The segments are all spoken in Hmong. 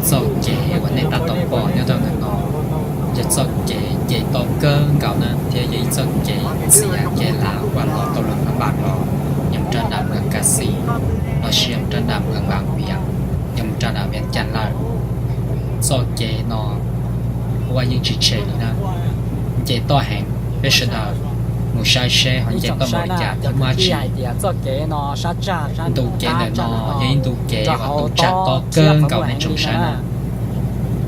Txoj kev uas nej tab tom pom nyob rau ntawm no yog txoj kev nce toj kawg nkaus na, thiab yog ib txoj kev txias kev lav uas los tau luag phab npas los yog mus rau nram Npab Kas Xis, los sis yog mus rau nram Npab Vias, yog mus rau nram Vias Cas lawm. Txoj kev no ua yeej tsis tshem li na, nce toj heev. Peb sawv daws mus saib seb ho nce toj mus li cas thiab muaj dab tsi. Ntu kev ntawm no yog ib ntu kev uas tu tsag toj kawg nkaus nej tsoom saib na.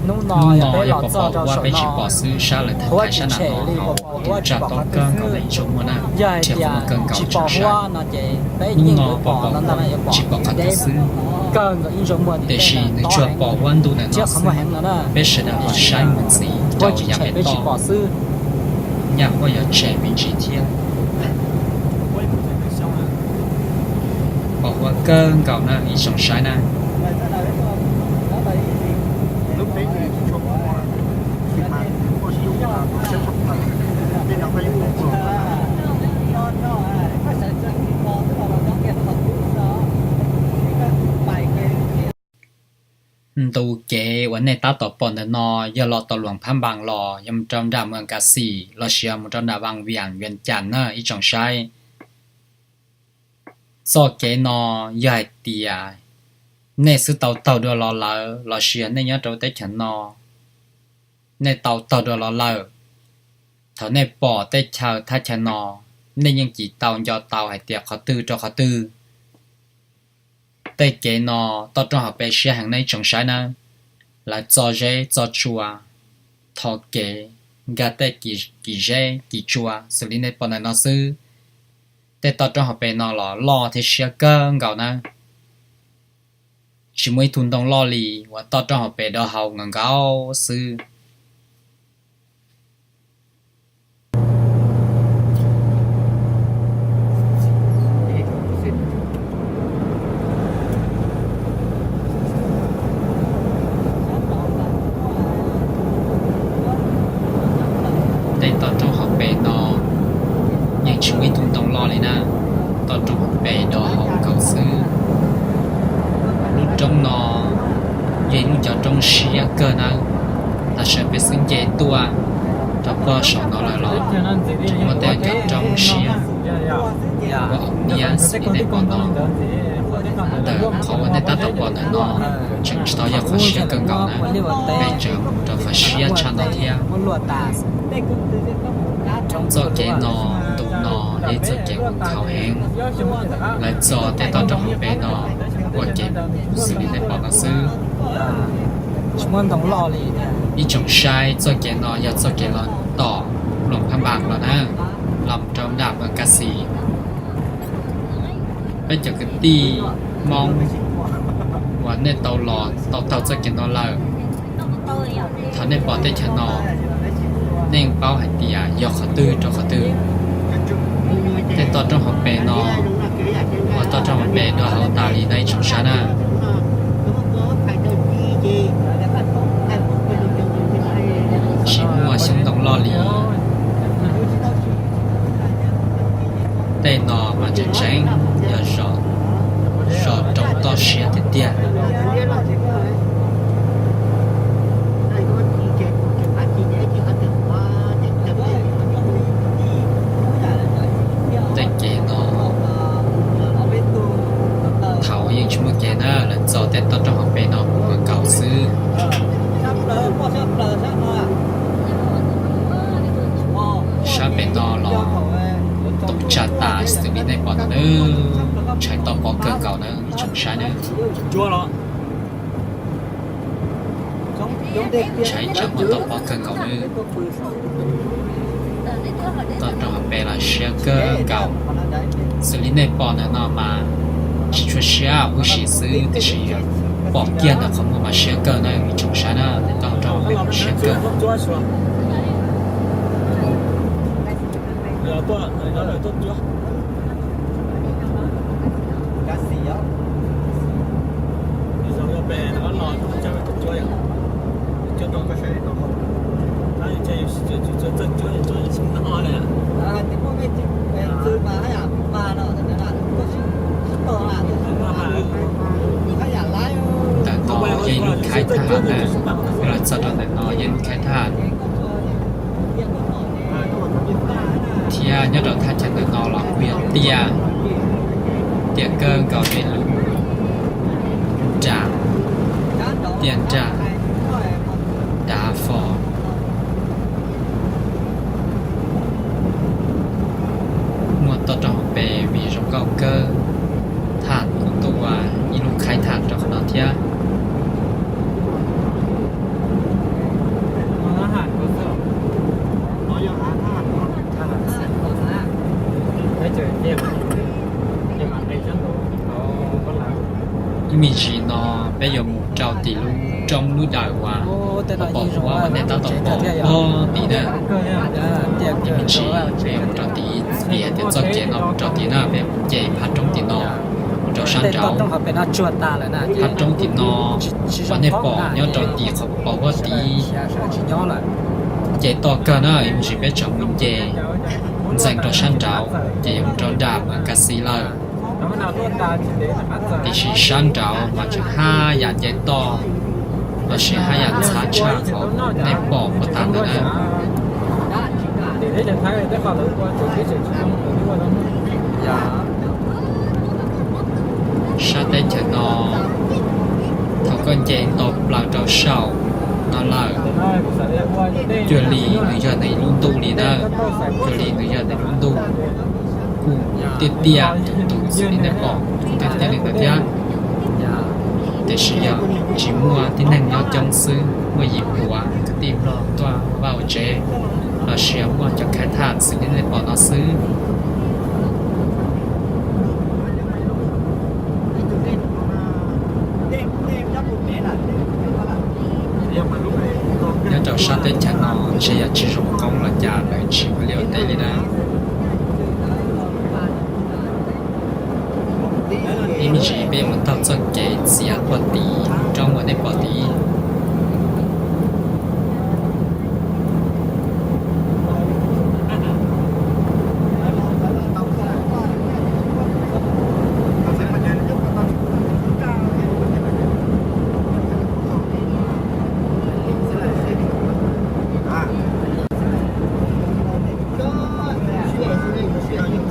Hnub no yog peb pom pom ua peb tsis pom xwb, sab lawv thaij sab nram no hauv tu tsag toj kawg nkaus nej tsoom muaj na, thiab qhov muaj kawg nkaus tsoom saib. Hnub no pom pom ua tsis pom qhov twg xwb, tiam sis nws tsuas pom ua ntu ntawm no xwb. Peb sawv daws ho saib mus ntxiv rau yav pem toj, nyaj huab yuav tshem me ntsis thiab. Pom ua kawg nkaus na ib tsoom saib na. Ntu kev uas nej tab tom pom ntawm no yog los tau Luas Phab Npas los yog mus rau nram Muas Kas Xis los sis yog mus rau nram Vaj Vias Vias Cas na ib tsoom saib. Txoj kev no yog hais tias nej xub tau taug dua los lawm los sis yog nej nyob rau teb chaws no, nej tau taug dua los lawm, thaum nej pom tej chaw thaj chaw no, nej yeej tsis tau nco tau hais tias qhov twg rau qhov twg. Tej kev no toj roob hauv pes siab heev nej tsoom saib nawb. Lawv txo zeb txo tsua, tho kev, nkag tej kis zeb kis tsua xws li nej pom ntawm no xwb. Tej toj roob hauv pes no los loj thiab siab kawg nkaus nawb. Tsis muaj ib tug ntoo loj li uas toj roob hauv pes do hau nkaus nkaus xwb. Tej toj roob hauv pes no yeej tsis muaj ib tug ntoo loj li na, toj roob hauv pes do hau nkaus xwb. Lub roob no yog ib lub cov roob siab kawg nawb. Tam sim peb xub nce tuaj rau pog saum no lawm los tseem muaj tej cov roob siab ua niab xws li nej pom no. Ntawm qhov uas nej tab tom pom ntawm no tseem tsis tau yog qhov siab kawg nkaus na, peb tseem mus rau qhov siab tshaj no thiab. Txoj kev no, ntu no yog ib txoj kev uas nkhaus heev. Lawv txo tej toj roob hauv pes no ua kev xws li nej pom no xwb. Ib tsoom saib, txoj kev no yog txoj kev los tom Luas Phab Npas los na, los rau nram Muas Kas Xis. Peb cov kwv tij Hmoob uas nej tau los tau taug txoj kev no lawm, thaum nej pom tej chaw no, nej paub hais tias yog qhov twg rau qhov twg. Tej toj roob hauv pes no, uas toj roob hauv pes do hau tas li no ib tsoom saib na. Tsis muaj xyoob ntoo loj li. Tej no mas tseem tseeb yog zos, zos roob toj siab tiag tiag. Tej kev no thaum yeej tsis muaj kev na, lawv txo tej toj roob hauv pes no mus nkaus xwb. Sab pem no los tu tsag tas xws li nej pom no nawb, ntshai toj pob kawg nkaus nawb ib tsoom saib nawb. Ntshai tsam muaj toj pob kawg nkaus nawb. Toj roob hauv pes los siab kawg nkaus. Xws li nej pom ntawm no mas tsis tshua siab huv si xwb, tiam sis pom kiag ntawm qhov muag mas siab kawg na ib tsoom saib na, toj roob hauv pes siab kawg. Ntawm no yog ib lub khais Thaj ham na, yog los txog rau ntawm no yeej khaib thaj thiab nyob rau thaj chaw ntawm no los kuj yog tiaj, tiaj kawg nkaus li lub nram, tiaj nram dav fo. Muaj toj rau hauv pes vim zoo nkauj kawg. Thaj kuj tuaj ua ib lub khaib thaj rau qhov no thiab. Ib me ntsis no peb yuav mus rau tim lub roob lub dawm uas pom ua nej tab tom pom pob tid na. Ib me ntsis peb yuav mus rau tid, vim hais tias txoj kev no mus rau tid na, peb mus nce phab roob tim no mus rau sab nraud. Phab roob tim no uas nej pom nyob rau tim qhov pom huab tid, nce toj kawg na, ib me ntsis peb tseem mus nce ntxeev rau sab nraud ces yuav mus rau nram Mas Kas Xis lawm. Tiam sis sab nraud mas tseem haj yam nce toj lossis haj yam ntxhab tshaj qhov nej pom puag ta ntawd na. Sab teb chaws no, thaum koj nce nto plaws rau saum no lawm, cuag li nws yog nws lub ntuj li na, cuag li nws yog nws lub ntuj, kuj tiaj tiaj tus tus xws li nej pom, kuj tiaj tiaj li ntawd thiab. Tiam sis yog tsis muaj tib neeg nyob coob xwb, muaj yim puav kwv tij Nplog tuaj ua vaj ua tsev lossis muaj cov khaib thaj xws li nej pom no xwb. Nyob rau sab teb chaws no ntshe yog tsis zoo qoob los cas lawv tsis ua liaj ua teb li na. Ib me ntsis peb yuav mus taug txoj kev txiav puag tim roob uas nej pom tid.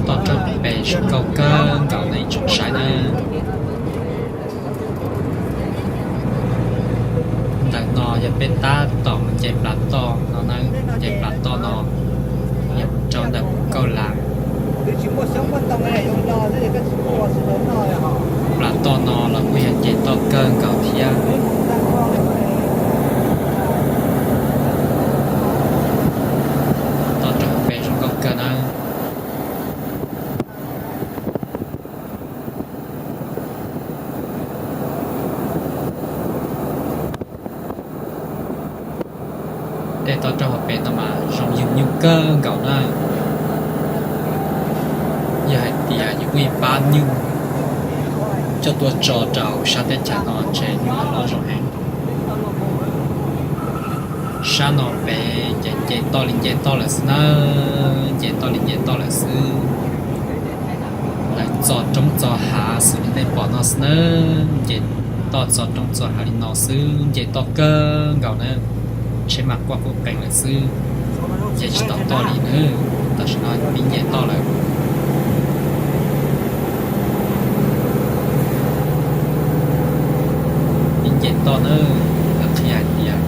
Toj roob pem zoo nkauj kawg nkaus li tsoom saib na. Ntawm no yog peb tab tom mus nce plas toj no na, nce plas toj no yog rau ntawm Phuv Kauj Las. Plas toj no los kuj yog nce toj kawg nkaus thiab. Toj roob pem zoo nkauj kawg na. Tej toj roob hauv pes no mas zoo yug nyuj kawg nkaus na. Yog hais tias yus muaj ib pab nyuj coj tuaj tso rau sab teb chaws no ntshe nyuj loj zoo heev. Sab no pem ces nce toj li nce toj lawm xwb na, nce toj li nce toj lawm xwb. Lawv txo roob txo hav xws li nej pom no xwb na, nce toj txo roob txo hav li no xwb, nce toj kawg nkaus na, tsheb mas quaj quj qees lawm xwb. Nce tsis tau toj li na, tam sim no pib nce toj lawm. Pib nce toj na, lawv qhia hais tias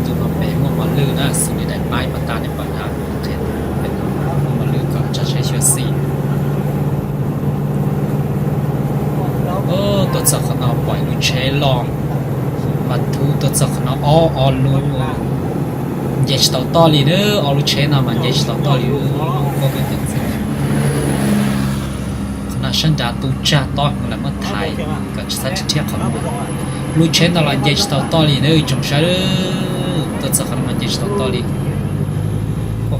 ntu no pem muaj mos lwj na, xws li daim paib pos tas nej pom na, muaj mos lwj kom tso tsheb xyuam xim. Tuaj txog qhov no pom ib lub tsheb loj mas thub tuaj txog qhov no ob ob lub, nce tsis tau toj li na, ob lub tsheb no mas nce tsis tau toj li. Qhov no sab nrad tu tsag tob heev lawm muab thaiv kom tsis txhob rhiab qhov muag. Lub tsheb no los nce tsis tau toj li na tsoom saib, tuaj txog qhov no mas nce tsis tau toj li.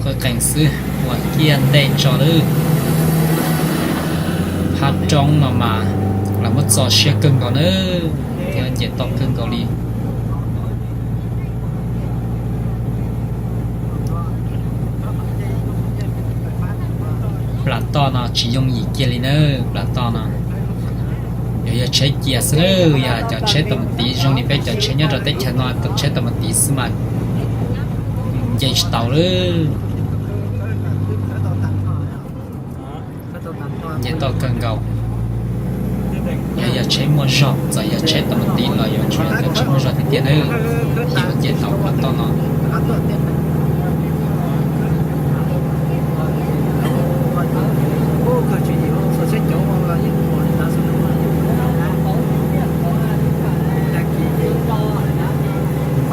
Quaj qees xwb, ua kiag ntej tso lawm. Phab roob no mas lawv muab txo siab kawg nkaus na, thiab nce toj kawg nkaus li. Plas toj no tsis yooj yim kiag li na, plas toj no. Yog tsheb cia xwb na, yog cov tsheb tau mus tiv zoo li peb cov tsheb nyob rau teb chaws no, cov tsheb tau mus tiv xwb mas nce tsis tau lawm. Nce toj kawg nkaus. Yog, yog tsheb muaj zog, txawm yog tsheb tau mus tiv los yuav tsum yog cov tsheb muaj zog tiag tiag na, thiaj nce tau qhov toj no.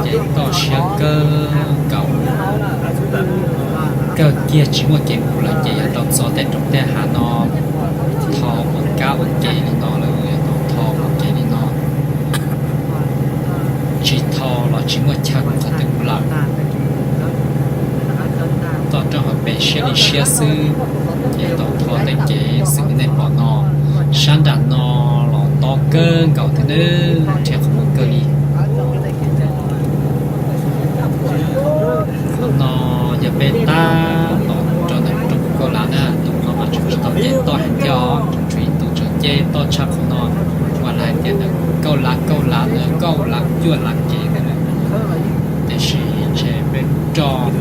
Ces toj siab kawg nkaus, kawg kiag tsis muaj kev mus lawm ces yog tau txog tej roob tej hav no, tho ua kab ua ke li no lawm, yog tau tho ua ke li no, tsis tho los tsis muaj chaw mus qhov twg mus lawm. Toj roob hauv pes siab li siab xwb, ces tau tho tej kev xws li nej pom no, sab nram no los tob kawg nkaus thiab nawb, nrhiav qhov muag kawg li. Qhov no yog peb tab tom rau ntawm roob Kaub Lav na, tus no mas tseem tsis tau ceg toj heev thiab os, tseem tshuav ib tug tseem ceg toj tshaj qhov no, mas lawv hais tias ntawm Kaub Lav, Kaub Lav ntawd, Kaub Lav cuaj Lav kev ntawd, tiam sis ntshe peb roj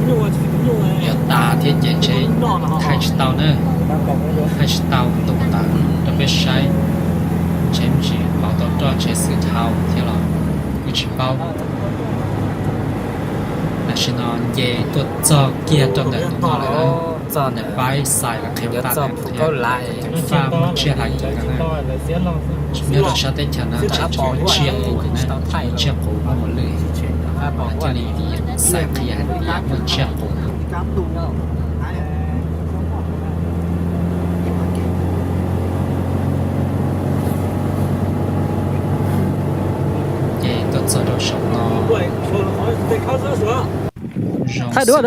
yuav tas thiab ces ntshe thaij tsis tau na, thaij tsis tau tus ntawd rau peb saib, ntshe tsis pauv tau roj ntshe xwb dhau thiab los kuj tsis paub. Tam sim no nce tuaj txog kiag rau ntawm tus no lawm, nws paib xais los qhia tas lawm thiab, faj muaj tsiaj hla kiv no na. Nyob rau sab teb chaws no tseem muaj tsiaj qus na, muaj tsiaj qus muaj mus lwj, thiaj li xais qhia hais tias muaj tsiaj qus. Ces tuaj txog rau saum no, thaij duab,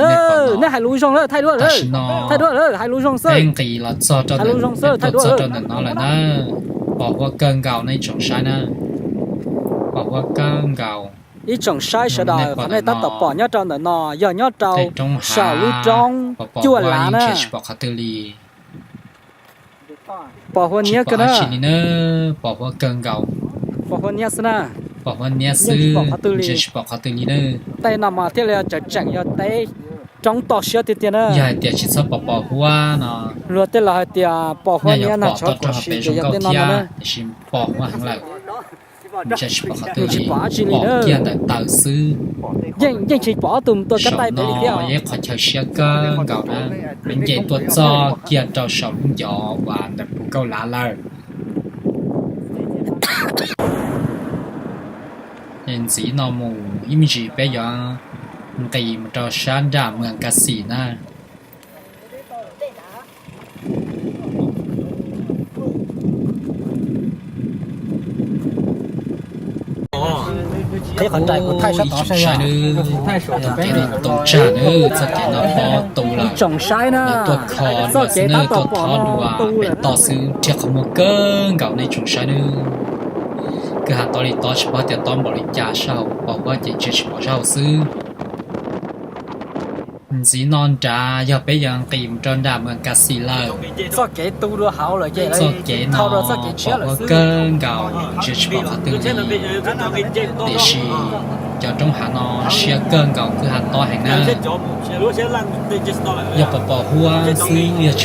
nej hais lus zoo lawm, thaij duab, thaij duab, hais lus zoo xwb, nqis los txog rau, hais lus zoo xwb, thaij duab, txog rau ntawm no lawm na. Pos huab kawg nkaus nej tsoom saib na, pos huab kawg nkaus. Ib tsoom saib sawv daws, qhov nej tab tom pom nyob rau ntawm no yog nyob rau saum lub roob Cuaj Lav na. Pos huab niab kawg na. Li na, pos huab kawg nkaus. Pos huab niab xwb na. Pos huab niab xwb, tsis pom qhov twg li na. Tej no mas thiaj li tseem tseem yog teb roob toj siab tiag tiag na. Yog hais tias tsis txhob pom pos huab no, luag tej laus hais tias pos huab niab na, tshov kuam si ces yog tej no no na. Tiam sis pos huab heev lawm, ntshe tsis pom qhov twg li, pom kiag ntawm taw xwb. Yeej tsis pom ob tug mus tua kab taij pem li thiab. Yog ib qhov chaw siab kawg nkaus na, nce tuaj txog kiag rau saum lub ncov uas ntawm Phuv Kauj Lav lawm. Ntxiv no mus ib me ntsis peb yuav nqis mus rau sab nram Mws Kas Xis na. Qhib qhov rais kuv thaij sab tod saib, txoj kev no tu tsag nawb, txoj kev no pob tu lawm. Ib tsoom saib na, tuaj kho dua xwb nawb, tuaj thov dua pem toj xwb, rhiab qhov muag kawg nkaus nej tsoom saib nawb. Kwj ha tob li tob, tsis paub tias tob npaum li cas, sab hauv pos huab ces ntshe tsis pom sab hauv xwb. Ntxiv no nrad yog peb yuav nqis mus rau nram Mws Kas Xis lawm. Txoj kev tu dua hauv lawm, txoj kev no pos huab kawg nkaus, ntshe tsis pom qhov twg li. Tiam sis cov roob hav no siab kawg nkaus, kwj ha tob heev na. Yog pos pos huab xwb, yog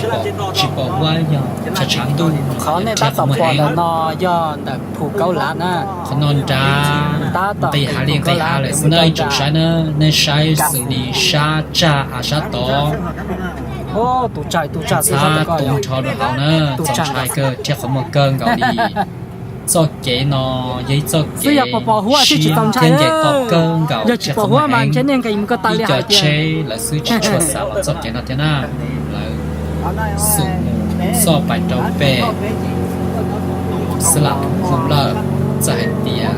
tsis pom huab, yog tshav tshav ntuj, qhov nej tab tom pom ntawm no yog ntawm Phuv Kauj Lav na. Qhov no nrad nqis hav li nqis hav lawm xwb na ib tsoom saib na, nej saib xws li sab tsag av sab tod. Txhab tu nrho rau hauv na, txaus ntshai kawg, rhiab qhov muag kawg nkaus li. Txoj kev no yog ib txoj kev siab thiab nce toj kawg nkaus, rhiab qhov muag heev. Ib co tsheb lawv xwb tsis tshua xav los txoj kev no thiab na, lawv xum mus txoj pais rau pem xwb lam hu lawm. Txawm hais tias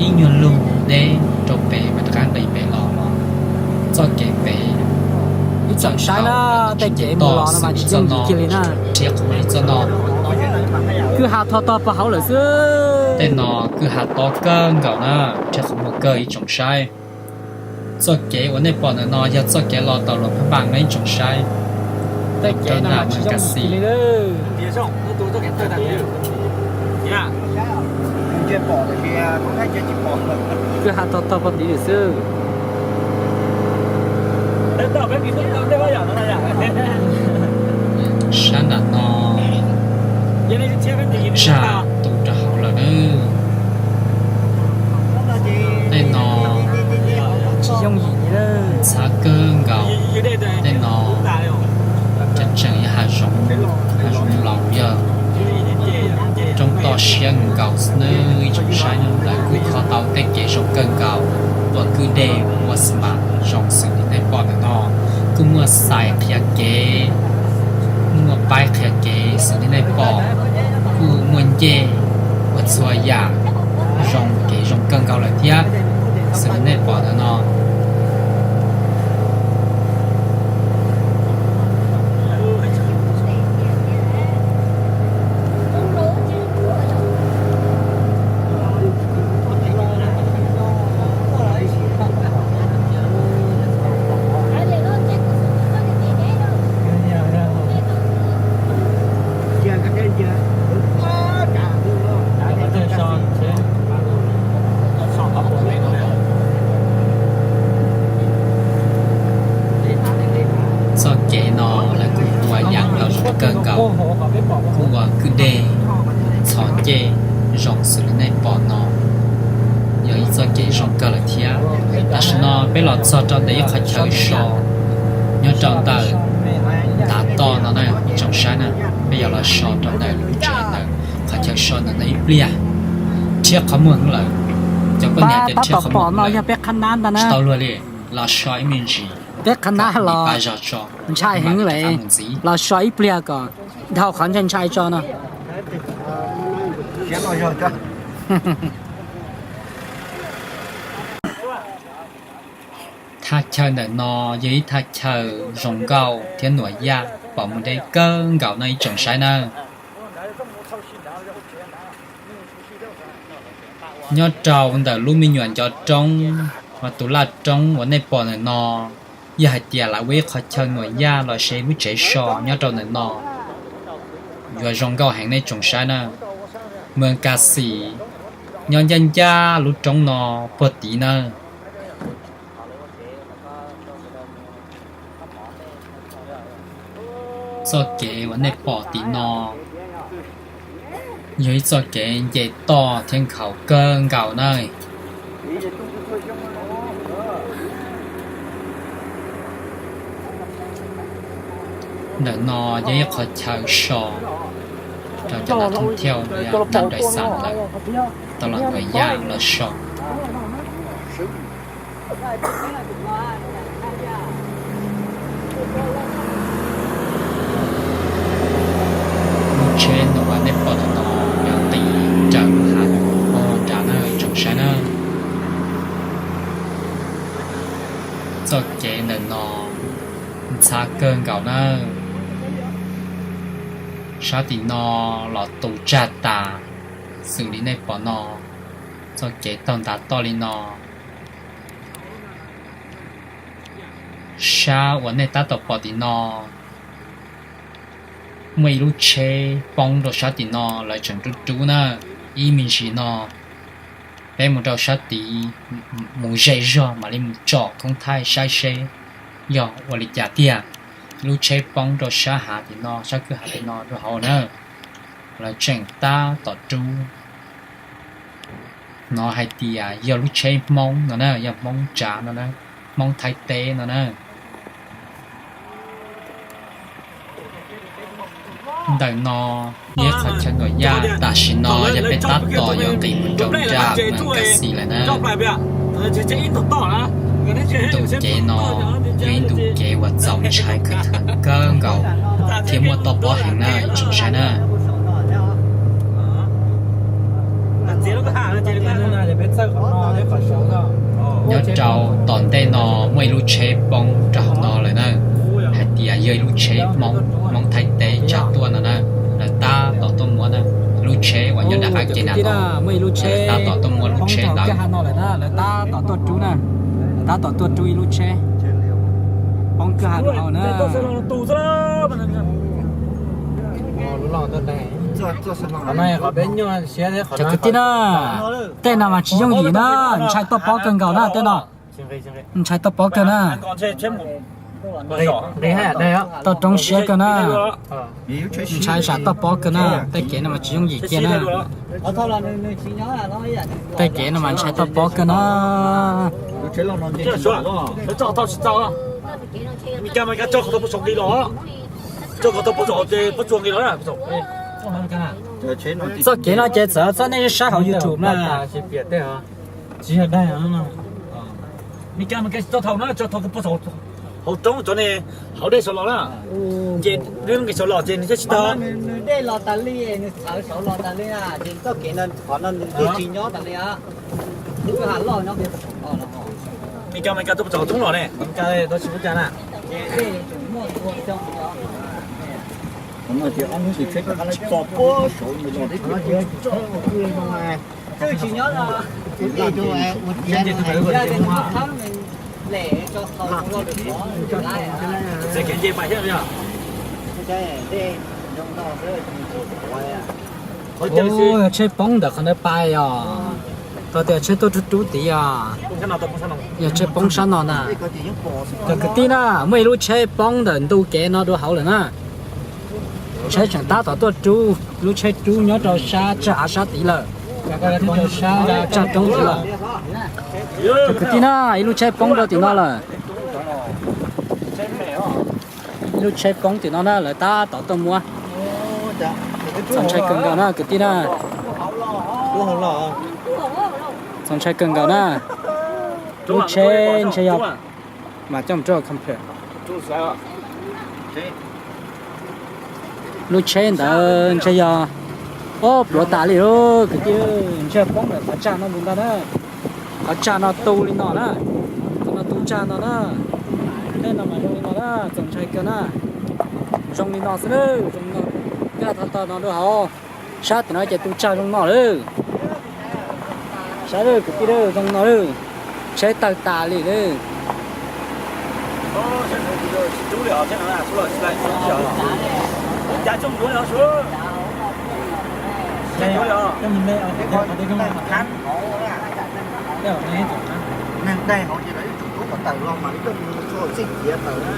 ib nyuag lug deb rau pem mas rov qab nqis pem los, txoj kev pem ib tsoom saib na, tej kev mus los no mas tsis yooj yim kiag li na. Rhiab qhov muag li txoj no, kwj ha tho tog pos hauv lawm xwb. Tej no kwj ha tob kawg nkaus na, rhiab qhov muag kawg ib tsoom saib. Txoj kev uas nej pom ntawm no yog txoj kev los tau Luas Phab Npas na ib tsoom saib. Tej kev no mas tsis yooj yim kiag li. Kwj ha tog tog pog tid xwb. Sab nram no tsag tu rau hauv lawm na. Tej no tsis yooj yim li, ntxhab kawg nkaus. Tej no ces tseem yog hav zoov, hav zoov laus, yog roob toj siab nkaus xwb nawb. Ib tsoom saib, lawv kuj kho tau tej kev zoo kawg nkaus, ua kwj deg ua xi mas zoo xws li nej pom ntawm no. Kuj muaj xais qhia kev, muaj paib qhia kev xws li nej pom, kuj muaj ncej ua txhua yam zoo, kev zoo kawg nkaus lawm thiab. Xws li nej pom ntawm no. Txoj kev no lawv kuj ua yam los zoo kawg nkaus, kuj ua kwj deg txhos ncej zoo xws li nej pom no, yog ib txoj kev zoo kawg lawm thiab. Tam sim no peb los txog rau ntawm ib qhov chaw so nyob rau ntawm ntav toj no na ib tsoom saib na. Peb yuav los so rau ntawm lub tsev ntawm qhov chaw so ntawm no ib pliag. Rhiab qhov muag lawm, cov poj niam tias rhiab qhov muag lawm. Tsis tau luag li, los so ib me ntsis. Peb qhab nab los ntshai heev lawm, los so ib pliag kom dhau qhov ntshai ntshai tso no. Thaj chaw ntawm no yog ib thaj chaw zoo nkauj thiab nuam yaj, pom mus deb kawg nkaus no ib tsoom saib nawb. Nyob rau ntawm lub me nyuam ncov roob, tus laj roob uas nej pom ntawm no, yog hais tias lawv ua ib qhov chaw nuam yaj los sis lub tsev so nyob rau ntawm no, yuav zoo nkauj heev nej tsoom saib na. Mws Kas Xim nyob ncaj ncaj lub roob no puag tid nawb. Txoj kev uas nej pom tim no yog ib txoj kev nce toj thiab nkhaus kawg nkaus na. Ntawm no yog ib qhov chaw so rau cov nas thooj thiauj, nas dais xas lawm tau los nuam yaj los so. Lub tsheb ntawm uas nej pom ntawm no yog nqis raws lub hav pob nrad na tsoom saib na. Txoj kev ntawm no ntxhab kawg nkaus na. Sab tim no los tu tsag tas xws li nej pom no, txoj kev taug ntav toj li no. Sab uas nej tab tom pom tim no muaj ib lub tsheb poob rau sab tim no, lawv tseem rub rub na. Ib me ntsis no peb mus rau sab tid, mus zej zog mam li mus tsom koob thaij saib seb yog ua li cas tiag. Lub tsheb poob rau sab hav tim no, sab kwj hav tim no rau hauv na, lawv tseem tab tom rub. Hnov hais tias yog lub tsheb Hmoob no na, yog Hmoob tsav no na, Hmoob Thaib teb no na. Ntawm no yog qhov chaw nuam yaj, tam sim no yog peb tab tom yuav nqis mus rau nram Mws Kas Xis lawm na. Ntu kev no yog ib ntu kev uas txaus ntshai khwv kawg nkaus thiab muaj toj pob heev na ib tsoom saib na. Nyob rau tom ntej no muaj ib lub tsheb poob rau hauv no lawm na, hais tias yog ib lub tsheb Hmoob, Hmoob Thaib teb tsav tuaj no na, lawv tab tom tuaj muab na. Lub tsheb uas nyob nram qab kev na no, lawv tab tom tuaj muab lub tsheb ntawd. Lawv tab tom tuaj rub na, tab tom tuaj rub ib lub tsheb poob kwj ha rau hauv na. Cov kwv tij na, tej no mas tsis yooj yim na, ntshai tuaj pob kawg nkaus na tej no. Ntshai tuaj pob kawg na. Tau roob siab kawg na. Ntshai tsam tuaj pob kawg na, tej kev no mas tsis yooj yim kiag na. Tej kev no mas ntshai tuaj pob kawg na. Txoj kev no ces txawm txhob nej saib hauv YouTube na. Tsis yog daig no. Hauv roob cov ne, hauv dej saud los na. Ces nws nqis saud los ces nws thiaj tsis tau. Nws dej los tas li, nws txhawv saud los tas li na, ces txoj kev no qhov no nws twb tsis nyob tas li. Nws twb ha loj nyob pem saud los. Meskas, Meskas tuaj puas txog hauv roob los ne? Meskas tau tsis ua cas na. Twb tsis nyob los. Txawm kev nce pais thiab yog. Ua, yog tsheb poob ntawm qhov ntawd pais os. Tau tias tsheb tuaj rub rub tid os. Yog tsheb poob sab no na. Cov kwv tij na, muaj ib lub tsheb poob ntawm ntu kev no dua hauv lawm na. Tsheb tseem tab tom tuaj rub, lub tsheb rub nyob rau sab tsag av sab tid lawm. Rau sab tsag roob tid lawm. Cov kwv tij na, ib lub tsheb poob rau tim no lawm. Ib lub tsheb poob tim no na, lawv tab tom tuaj muab. Txaus ntshai kawg nkaus na kwv tij na. Txaus ntshai kawg nkaus na. Lub tsheb ntshe yog, mas coj mus rau compare. Lub tsheb ntawd ntshe yog, o, pluav tas li lauj kwv tij, ntshe poob ntawm qhov tsag no mus ntag na. Qhov tsag no tu li no na. Qhov no tu tsag no na. Tej no mas zoo li no na, txaus ntshai kawg na. Zoo li no xwb na, zoo li no. Ncaj tau tau no dua hauv. Sab tim no ces tu tsag zoo no lawm. Saib lawm kwv tij lawm, zoo no lawm. Tsheb tawg tas li lawm. Neeg daig hauv ces lawv ib tsoom tub kom tawm los mas ib tsoom tub txij ciav tawm na.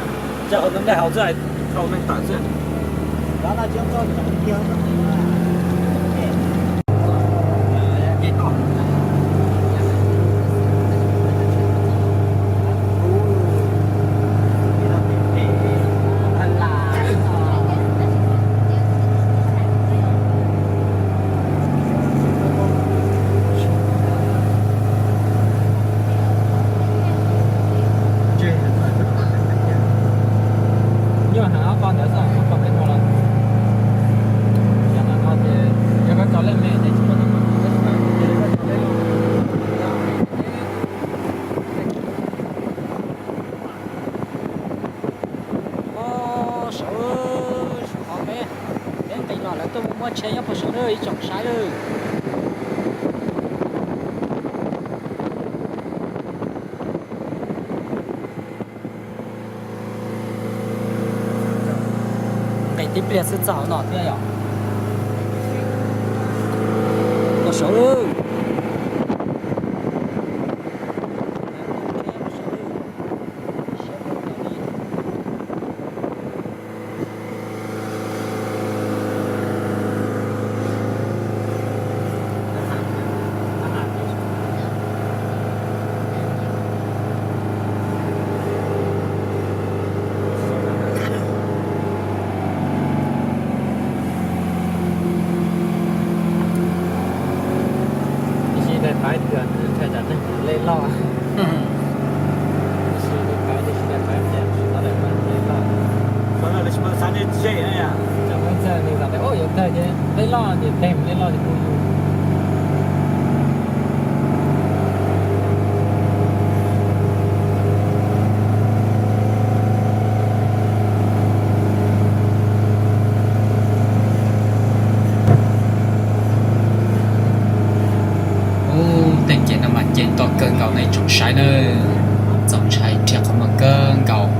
Tsa hauv neeg daig hauv xwb, hauv neeg tawm xwb. Nyuaj heev ob qho ntawd xwb, ob qho peb hmo los. Yog no ces yog koj tso lej me ces tsis muaj teeb meem, tab sis mas yog koj tso lej loj. Saud, saum qhov peb, peb nqis los lawv tuaj muab tsheb nyob puag saud lawm ib tsoom saib lawm. Nqis tib pliag xwb txog hauv no thiab yom. Puag saud. Tab sis daim paiv tias ntshai tsam neeg lej loj. Tab sis daim paiv tias tsis daim paiv tias tsis tau daim paiv lej loj. Txawm nws txawj nws txawm tias, o, yuav tawg ces lej loj ces teg lej loj ces kuj yus. Ub, tej kev no mas cev nto kawg nkaus no ib tsoom saib nawb. Txaus ntshai rhiab qhov muag kawg nkaus,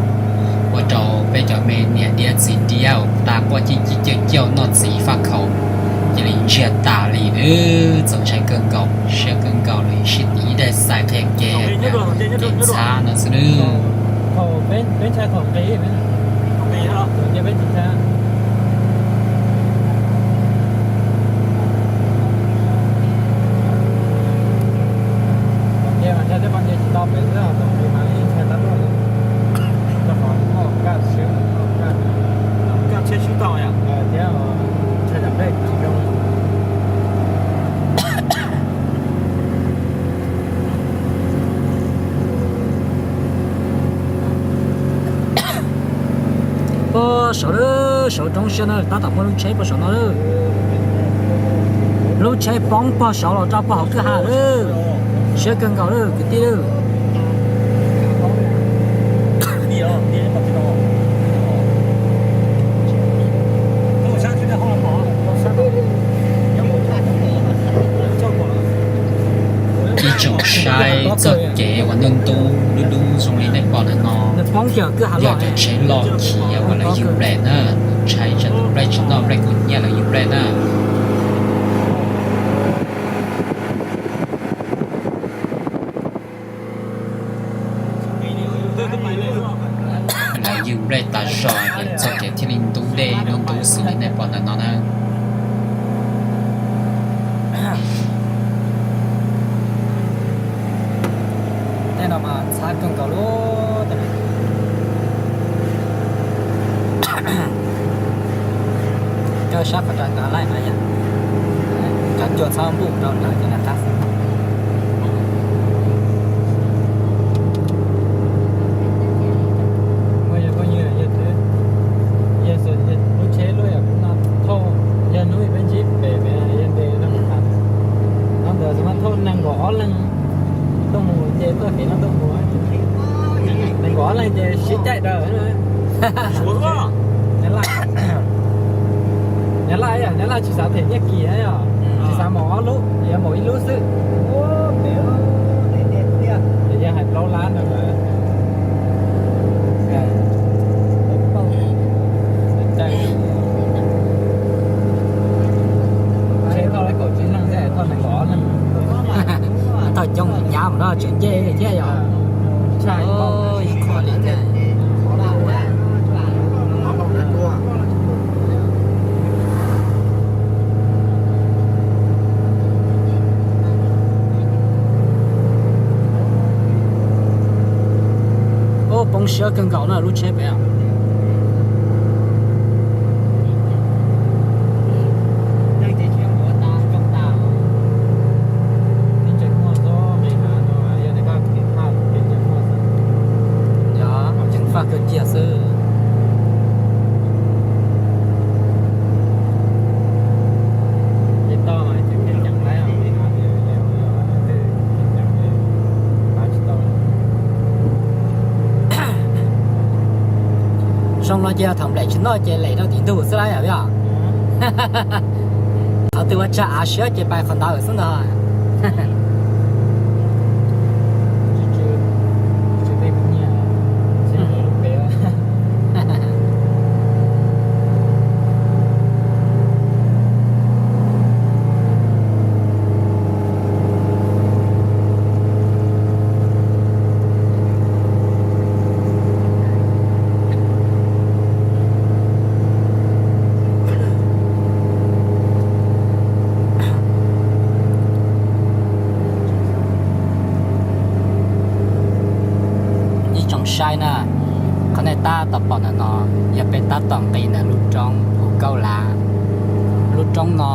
ua rau peb cov me niam diab txiv diab uas tas quaj cib cib ciaj ciaj noj txiv faj khaum. Li ntsiag tas li nawb, txaus ntshai kawg nkaus, siab kawg nkaus li, sib tim ib daig xais qhia kev, kev ntxhab no xwb nawb. Pog saud lawm, saud roob siab na, tab tom muaj lub tsheb pog saud no lawm. Lub tsheb poob pog saud los rau pog hauv kwj ha lawm. Siab kawg nkaus lawm kwv tij lawm. Ib tsoom saib txoj kev uas ntub ntub dub dub zoo li nej pom ntawm no, yog cov tsheb loj khiav uas lawv yug nplej na, tsheb tsam nplej tsis noj nplej kub hnyiab lawv yug nplej na. Lawv yug nplej tas zog es txoj kev thiaj li ntub dej ntub ntub xws li nej pom ntawm no na. Tej no mas ntxhab kawg nkaus lub. Kawg sab qhov rais ntawd laij no yom, cov cua txhob npuj rau nrad cov nram qab xwb. Muaj yog phooj ywg, yog lub tsheb lub yam no thauj, yog hnub peb ntsib pem pem yog ntes no mus tham, no ntawd txog no thauj nees nkaum ob leeg tuaj mus ces txoj kev no tuaj mus, nees nkaum ob leeg ces sib caij daws. Nyab laj, nyab laj, nyab laj tsis xav them nyiaj kis na yom, tsis xav maum ob lub, yuav maum ib lub xwb. Ces yog hais plaub lab no lawm. Tsheb thauj li kaum tsib leeg thiab thauj nees nkaum ob leeg. Thauj coob nyab mus no tseem nce thiab yom. Ib qho li thiab. Ub, poob siab kawg nkaus na lub tsheb pem. Yog, ceev faj kawg kiag xwb. Zoo no ces thaum nplej tsis noj ces lem rau tim ntug xwb lawm yom. Thaum twg ua tsaug av siab ces pais qhov ntawd xwb ntag. Ib tsoom saib na, qhov nej tab tom pom ntawm no yog peb tab tom nqis ntawm lub roob Phu Kauj Lav. Lub roob no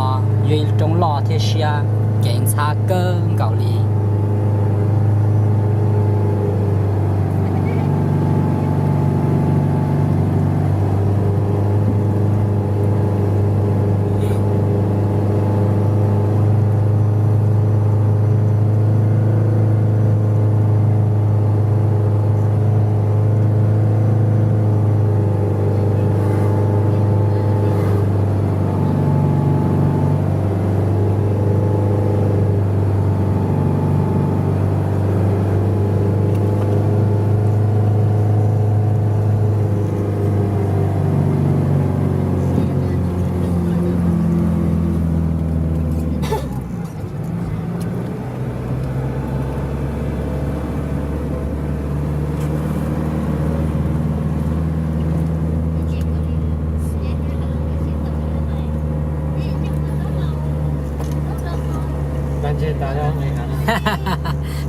yog ib lub roob loj thiab siab, kev ntxhab kawg nkaus li.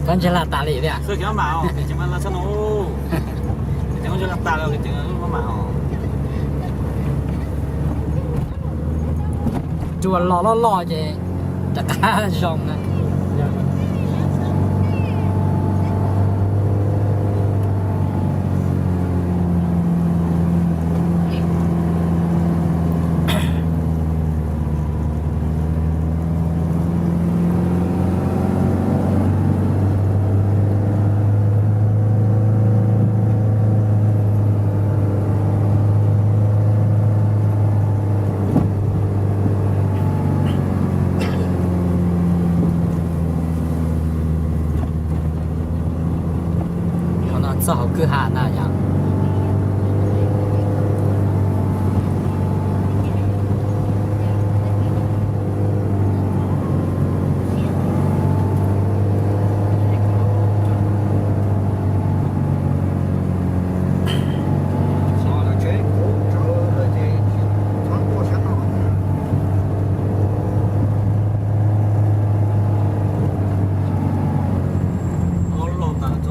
Koj ntshe lag tas li thiab. Rua los loj loj ces rov qab zoo na. Qhov no txoj hauv kwj ha na yom.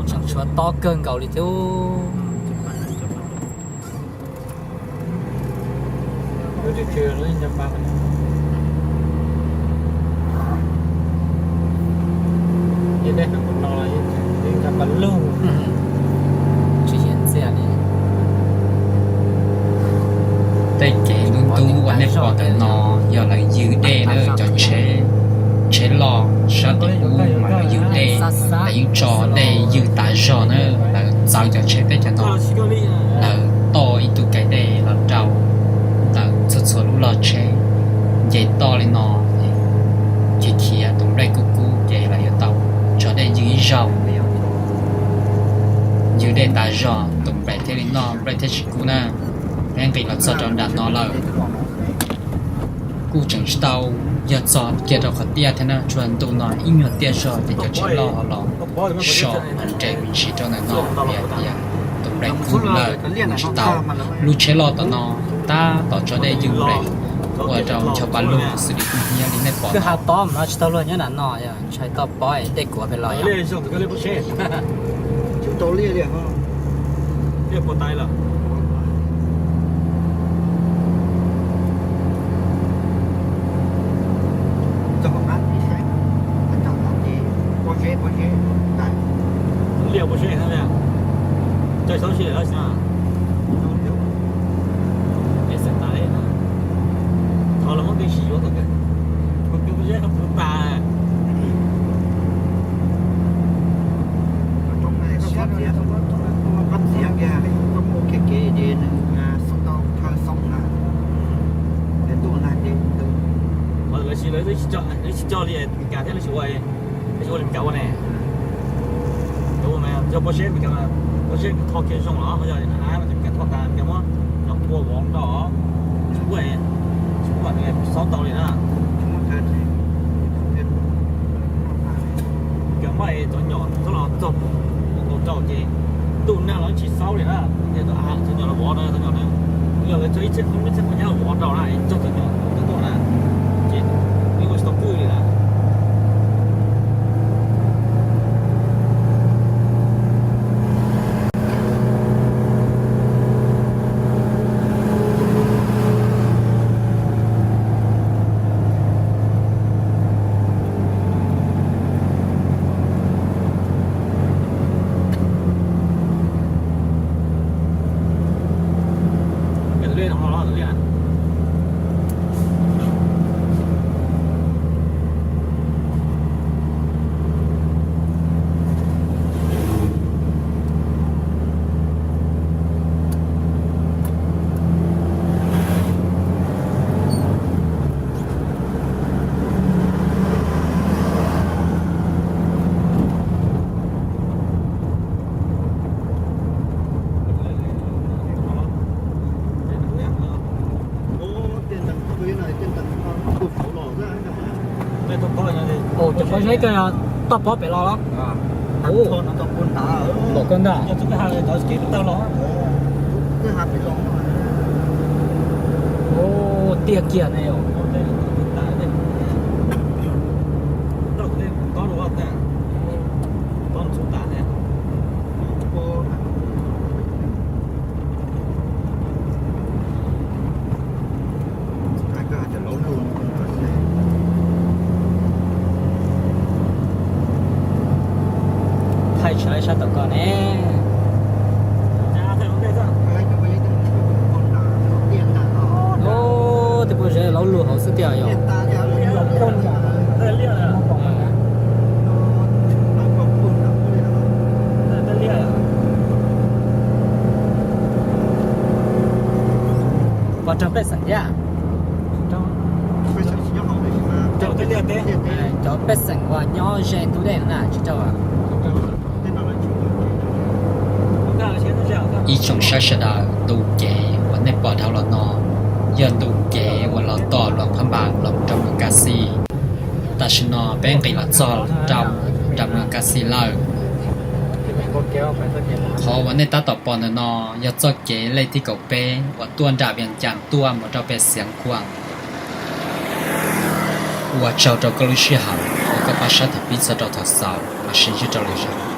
Tseem tshuav tob kawg nkaus li thiab. Tsis yog ntxiag li. Tej kev ntub ntub uas nej pom ntawm no yog lawv ywg dej na, cov tsheb, tsheb loj sab tim ub mas lawv ywg dej, lawv yeej tso dej ywg tas zog na, lawv txawv cov tsheb teb chaws no, lawv toj ib tug kaim dej los rau ntawm txhua txhua lub log tsheb, nce toj li no, khiav khiav tus nplej kub kub ces lawv yuav tau tso dej ywg ib zaug. Ywg dej tas zog tus nplej thiaj li noj nplej thiaj tsis kub na. Peb nqis los txog rau nram no lawm, kuj tseem tsis tau yog txog kiag rau qhov tiaj thiab na, tsuas ntu no ib nyuag tiaj zog ces cov tsheb loj ho los so los nres me ntsis rau ntawm no vim tias tus nplej kub lawm tsis tau. Lub tsheb loj tom no tab tom tso dej ywg nplej ua rau ncho pa lug xws li tus hnyiab li nej pom. Kwj ha tob no tsis tau luag nyob nram no, ntshai toj pob dej kuav pem los yom. Liaj pua seb no, coj xauv si lawm xwb. Es xav tas li no, thov los muab nqi sim yuav tau, kuv kuv seb qhov puv tas. Qab txiav kiag, koj mus ua ke kev ces nws xauv tau thawj xauv na, es tuaj nag ces lawv tsis, lawv tsis coj li Meskas thiab lawv tsis ua, lawv tsis ua li Meskas ua ne. Cov ua mas yog pua seb Meskas, pua seb tho kiag zoo los yog av no ces Meskas tho tas Meskas muab cov pua vov nrau, tsis pub, tsis pub mam nws xauv tau li na. Meskas muab cov nyom txhob los txog mus tau rau ces ntuj nag los tsis xauv li na. Cov nyom los vov na, cov nyom na, yog lawv txog ib txhiab, ib txhiab kaum nyab los vov rau na, txog cov nyom tuaj tuaj na, ces yeej ua tsis tau kwj li na. Cov pob zeb ko toj pob pem los los? Npaum kawg ntag. Tiaj kiag ne yom. Tsis tau sab tom ko ne. Ub, tej pob zeb laub lug hauv xwb tiag yog. Puas raug pej xeem thiab? Cov pej xeem uas nyob ze ntug dej na tsis raug. Ib tsoom saib sawv daws, ntu cev uas nej pom dhau los no yog ntu cev uas los tom Luas Phab Npas los rau mus Kas Xis. Tam sim no peb nqis los txog rau nram mus Kas Xis lawm. Qhov uas nej tab tom pom ntawm no yog txoj kev lej thib kaum peb uas tuaj nram Vias Cas tuaj mus rau pem Xiav Kuam. Ua tsaug rau koj lub sij hawm uas koj pab saib thaum pib txog rau thaum xaus, mam sib ntsib rau lwm zaus.